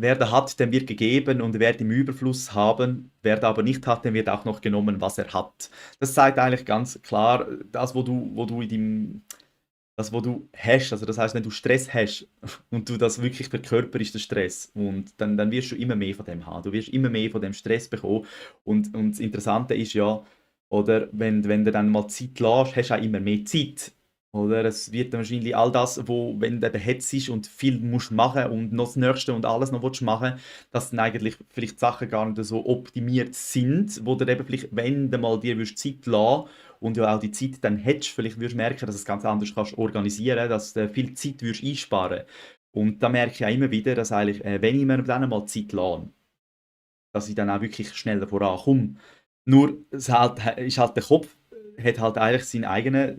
wer da hat, dem wird gegeben und wer im Überfluss haben, wer da aber nicht hat, dem wird auch noch genommen, was er hat. Das zeigt eigentlich ganz klar, das, wo du in deinem, das, wo du hast, also das heißt, wenn du Stress hast und du das wirklich verkörperst, den Stress, und dann wirst du immer mehr von dem haben. Du wirst immer mehr von dem Stress bekommen. Und das Interessante ist ja, oder wenn du dann mal Zeit lässt, hast du auch immer mehr Zeit. Oder es wird dann wahrscheinlich all das, wo, wenn du eben hetzt und viel musst machen und noch das Nächste und alles noch willst machen, dass dann eigentlich vielleicht Sachen gar nicht so optimiert sind, wo du eben vielleicht, wenn du mal dir Zeit lassen und ja auch die Zeit dann hättest, vielleicht würdest du merken, dass du es ganz anders kannst organisieren, dass du viel Zeit würdest einsparen. Und da merke ich auch immer wieder, dass eigentlich, wenn ich mir dann mal Zeit lasse, dass ich dann auch wirklich schneller vorankomme. Nur es halt, ist halt der Kopf hat halt eigentlich seinen eigenen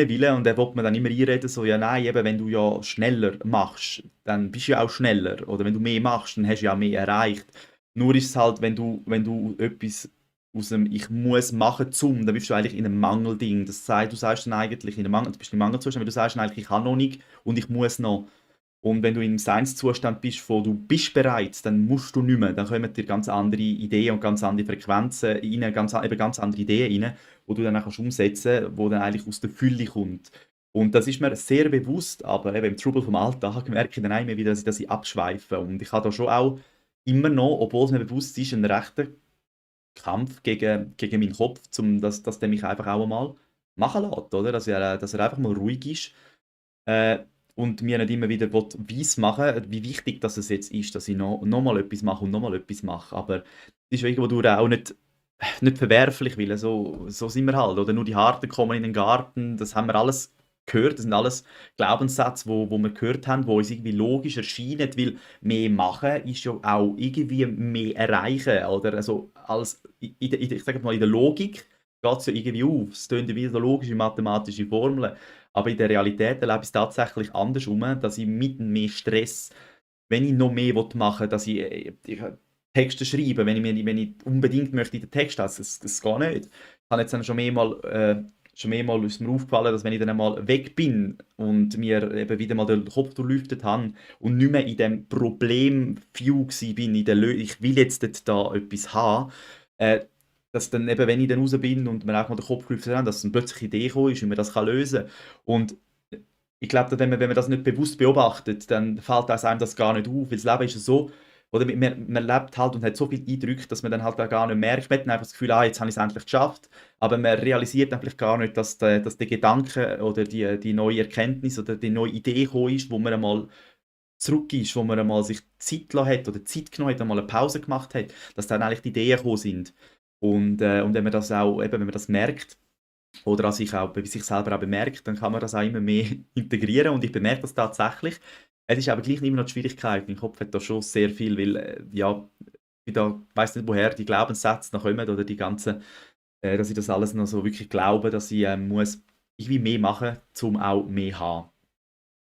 Willen und der will mir dann immer einreden, so, ja nein, eben, wenn du ja schneller machst, dann bist du ja auch schneller. Oder wenn du mehr machst, dann hast du ja mehr erreicht. Nur ist es halt, wenn du etwas aus dem Ich muss machen zum, dann bist du eigentlich in einem Mangelding. Das heißt, du sagst dann eigentlich, du bist im Mangelzustand, weil du sagst dann eigentlich, ich kann noch nicht und ich muss noch. Und wenn du im Seinszustand bist, von du bist bereit, dann musst du nicht mehr. Dann kommen dir ganz andere Ideen und ganz andere Frequenzen rein, eben ganz andere Ideen rein, die du dann auch umsetzen kannst, die dann eigentlich aus der Fülle kommt. Und das ist mir sehr bewusst, aber eben im Trubel vom Alltag merke ich dann auch immer wieder, dass ich abschweife. Und ich habe da schon auch immer noch, obwohl es mir bewusst ist, einen rechten Kampf gegen meinen Kopf, dass der mich einfach auch einmal machen lässt, oder? Dass er einfach mal ruhig ist äh, und mir nicht immer wieder weiss machen, wie wichtig das es jetzt ist, dass ich noch mal etwas mache und noch mal etwas mache. Aber es ist irgendwo durch auch nicht verwerflich, weil so sind wir halt. Oder nur die Harten kommen in den Garten, das haben wir alles gehört. Das sind alles Glaubenssätze, wo wir gehört haben, wo uns irgendwie logisch erscheinen, weil mehr machen ist ja auch irgendwie mehr erreichen. Oder? Also ich sage mal, in der Logik geht es ja irgendwie auf. Es tönt ja wie so logische mathematische Formeln. Aber in der Realität erlebe ich es tatsächlich andersrum, dass ich mit mehr Stress, wenn ich noch mehr machen will, dass ich Texte schreibe, wenn ich unbedingt möchte in den Text haben, das geht nicht. Ich habe jetzt dann schon mehrmal ist mir aufgefallen, dass wenn ich dann einmal weg bin und mir eben wieder mal den Kopf durchlüftet habe und nicht mehr in dem Problem-View bin, ich will jetzt dort da etwas haben, äh, dass dann eben, wenn ich dann raus bin und mir auch mal den Kopf gelüftet habe, dass dann plötzlich eine Idee gekommen ist, wie man das lösen kann. Und ich glaube, wenn man das nicht bewusst beobachtet, dann fällt einem das gar nicht auf, weil das Leben ist ja so, oder man lebt halt und hat so viele Eindrücke, dass man dann halt auch gar nicht merkt. Man hat dann einfach das Gefühl, jetzt habe ich es endlich geschafft. Aber man realisiert eigentlich gar nicht, dass der Gedanke oder die neue Erkenntnis oder die neue Idee gekommen ist, wo man einmal zurück ist, wo man einmal sich Zeit gelassen hat oder Zeit genommen hat, einmal eine Pause gemacht hat, dass dann eigentlich die Ideen gekommen sind. Und wenn man das auch, eben, wenn man das merkt, oder als ich auch bei sich selber auch bemerkt, dann kann man das auch immer mehr integrieren und ich bemerke das tatsächlich. Es ist aber gleich immer noch die Schwierigkeit. Mein Kopf hat da schon sehr viel, weil, ja, ich weiß nicht, woher die Glaubenssätze noch kommen oder die ganzen, dass ich das alles noch so wirklich glaube, dass ich muss irgendwie mehr machen, um auch mehr zu haben.